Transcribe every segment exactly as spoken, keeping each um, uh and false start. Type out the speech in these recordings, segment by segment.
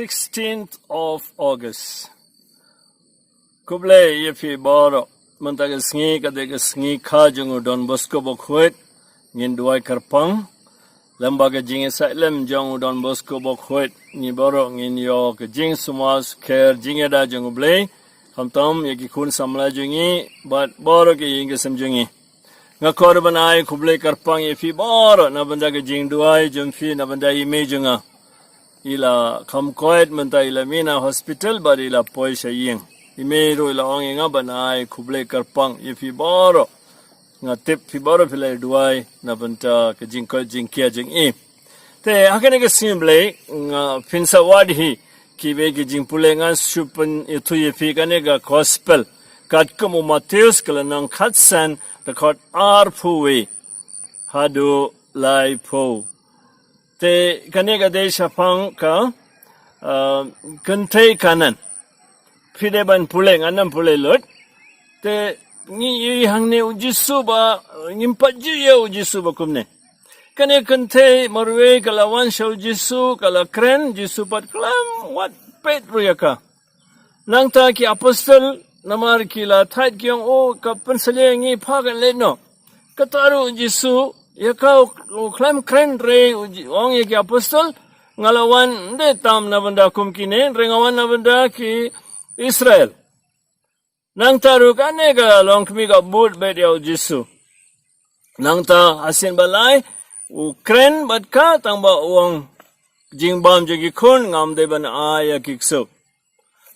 sixteenth of August. Khublei ïa phi baroh. Mynta ka sngi ka dei ka sngi kha jong u Don Bosco Bakhuid. Ngin duwai kyrpang. Lem bad ka jingïasaid lem jong u Don Bosco Bakhuid, ngi baroh ngin ïoh ka jingsumar sukher jingïada jong u Blei. Khamtam ïa ki khun samla jong ngi bad baroh ki ïing ki sem jong ngi. Nga kwah ban ai khublei kyrpang ïa phi baroh na bynta ka jingduwai jong phi na bynta i mei jong nga. I la kham koit mynta, i la mih na hospital bad i la poi sha ïing. I mei ruh i la ong ïa nga ban ai khublei kyrpang ïa phi baroh. Nga tip phi baroh phi la duwai na bynta ka jingkoit jingkhiah jong i. Te ha kane ka sngi Blei nga pynsawa hi kiwei ki jingpule, ngan shu pynithuh ïa phi kane ka gospel katkum u Mathaios ka lynnong khatsan, dkhot arphew wei haduh laiphew. Te kane ka dei shaphang ka, ah, kynthei Kanan. Phi dei ban pule, ngan ym pule lut. Te ngi ïohi hangne u Jisu ba, ngim pat ju ïohi u Jisu ba kumne. Kane kynthei marwei ka la wan sha u Jisu, ka la kren, Jisu pat khlem wad peit ruh ïa ka. Nangta ki apostol, namar ki la thait ki ong, o, ka pynsalia ïa ngi, pha kan leit noh. Kata ruh u Jisu ïa ka u, u khlem kren, hynrei u Ji-, ong ïa ki apostol, nga la wan ym dei tam na bynta kum kine, hynrei nga wan na bynta ki Israel. Nangta ruh kane ka long kmie ka bud beit ïa u Jisu. Nangta ha sien ba lai u kren bad ka, tang ba u ong, jingbam jong ki khun ngam dei ban ai ïa ki ksuid.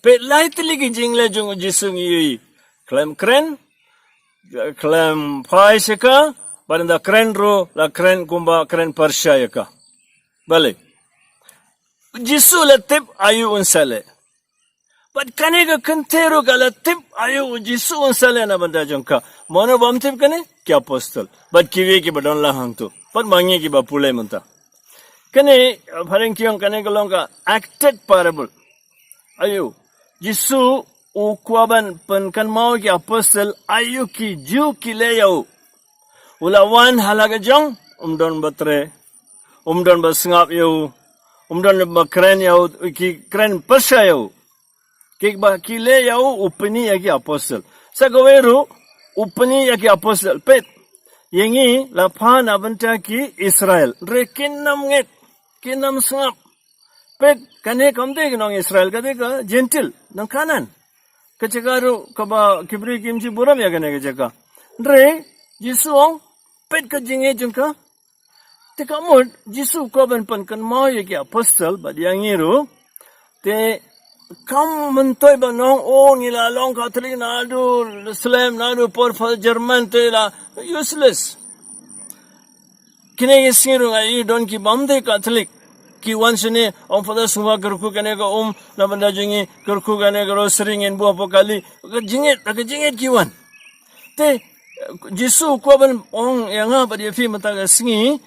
Peit lai tylli ki jingleh jong u Jisu ngi ïohi. Khlem kren, khlem phai sha ka, bad ynda kren ruh la kren kumba kren pyrshah ïa ka. Balei? U Jisu la tip aïu un sa leh. Bad kane ka kynthei ruh ka la tip aïu u Jisu un sa leh na bynta jong ka. Mano bym tip kane? Ki apostol bad kiwei kiba don lang hangto bad ma ngi kiba pule mynta. Kane, eh, phareng ki ong kane ka long ka acted parable. Aïu, Jisu u kwah ban pynkynmaw ïa ki apostol aïu ki Jiw ki leh ïa u. U la wan ha la ka jong, um don ba treh, um don ba sngap ïa u, um don ba kren ïa u, ki kren pyrshah ïa u. Kiba ki leh ïa u, u pyni ïa ki apostol. Sa kawei ruh u pyni ïa ki apostol. Peit, ïa ngi la pha na bynta ki Israel. Hynrei kin ym ngeit, kin ym sngap. Peit, kane kam dei ka nong Israel, ka dei ka Jentil, nong Kanan. Ka jaka ruh kaba ki briew kim ju burom ïa kane ka jaka. Hynrei Jisu ong, peit ka jingngeit jong ka. Te ka mut Jisu u kwah ban pynkynmaw ïa ki apostol bad ïa ngi ruh. Te kam myntoi ban ong, o, ngi la long Katholik naduh slem, naduh por Father German, te la useless. Kine ki sngi ruh nga ïohi don ki bym dei Katholik ki wan shane, ong Father, sngewbha kyrkhu kane ka um na bynta jong ngi, kyrkhu kane ka rosary, ngin buh hapoh kali. Ka jingngeit, ka jingngeit ki wan. Te Jisu u kwah ban ong ïa nga bad ïa phi mynta ka sngi,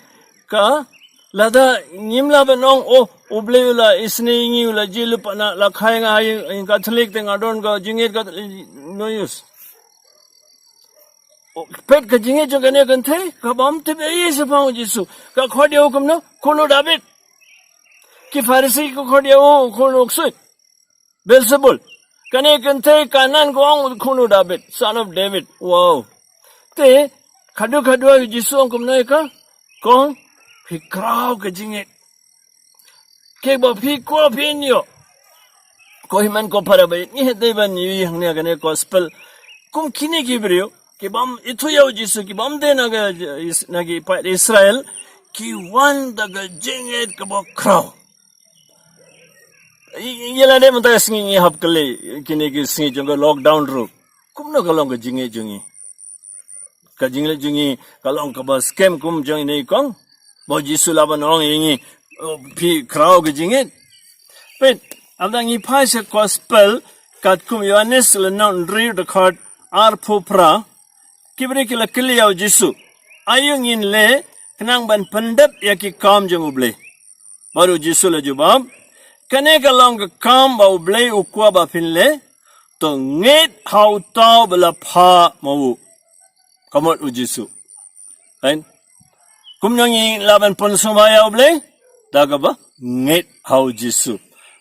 ka lada ngim lah ban ong, o, U Blei u la isynei ïa ngi, u la jia lypa na, la kha ïa nga ha ïing Katholik, te nga don ka jingngeit ka, no use. O, peit ka jingngeit jong kane ka kynthei, ka bym tip ei ei shaphang u Jisu. Ka khot ïa u kumno? Khun u David. Ki Pharisi ki khot ïa u khun u ksuid, Beelzebul. Kane ka kynthei Kanan ka ong, khun u David, son of David. Wow. Te khadduh khadduh u Jisu u ong kumno ïa ka? Ka ong, phi khraw ka jingngeit. Kiba phi kwah phin ïoh. Ko hynmen ko para, ba ngi hap dei ban ïohi hangne ha kane ka gospel. Kum kine ki briew ki bym ithuh ïa u Jisu, ki bym dei na ka, na ki paid Israel, ki wan da ka jingngeit kaba khraw. Ïa lade mynta ka sngi ngi hap kylli, kine ki sngi jong ka lockdown ruh, kumno ka long ka jingngeit jong ngi? Ka jingngeit jong ngi ka long kaba skhem kum jong ine i kong? Ba u Jisu lah ban ong ïa ngi, o, phi khraw ka jingngeit. Peit, ynda ngi phai sha gospel katkum Ïoannis lynnong hynriew dkhot arphew phra, ki briew ki la kylli ïa u Jisu, aïu ngin leh khnang ban pyndep ïa ki kam jong U Blei? Bad u Jisu u la jubab, kane ka long ka kam ba U Blei u kwah ba phin leh, to ngeit ha uta uba la phah ma u. Ka mut u Jisu. Kumno ngi lah ban pynsngewbha ïa U Blei? Da kaba ngeit ha u Jisu.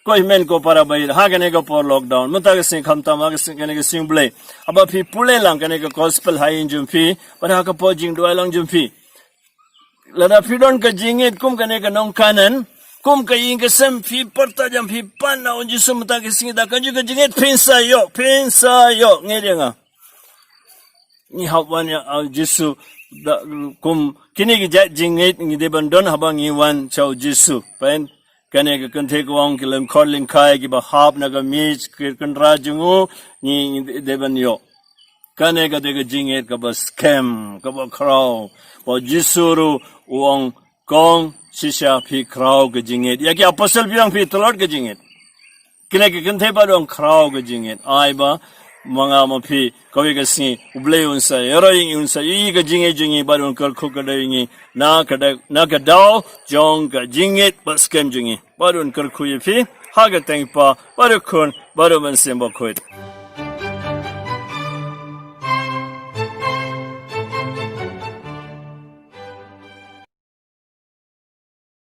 Ko hynmen ko para ba ïeit ha kane ka por lockdown, mynta ka sngi khamtam ha ka sngi, kane ka sngi Blei, haba phi pule lang kane ka gospel ha ïing jong phi, bad ha ka por jingduwai lang jong phi, lada phi don ka jingngeit kum kane ka nongkanan, kum ka ïing ka sem, phi pyrta jam, phi pan na u Jisu mynta ka sngi da ka ju ka jingngeit, phin sa ïoh, phin sa ïoh, ngeit ïa nga. Ngi hap wan ïa u Jisu da, kum kine ki jait jingngeit ngi dei ban don haba ngi wan sha u Jisu. Pyn, kane ka kynthei ka ong, ki lyngkhot lyngkhai kiba hap na ka miej ka kynrad jong u, ngi, ngi dei ban ïoh. Kane ka dei ka jingngeit kaba skhem, kaba khraw. Ba u Jisu ruh u ong, kong, shisha phi khraw ka jingngeit. Ïa ki apostol phi ong phi tlot ka jingngeit. Kine ki kynthei pat u ong khraw ka jingngeit. Ai ba ma nga ma phi, kawei ka sngi U Blei un sa ïaroh ïa ngi, un sa ïohi ka jingngeit jong ngi, bad un kyrkhu kdew ïa ngi na ka da-, na ka daw jong ka jingngeit ba skhem jong ngi. Bad un kyrkhu ïa phi ha ka kyrteng u Kpa, bad u Khun, bad u Mynsiem Bakhuid.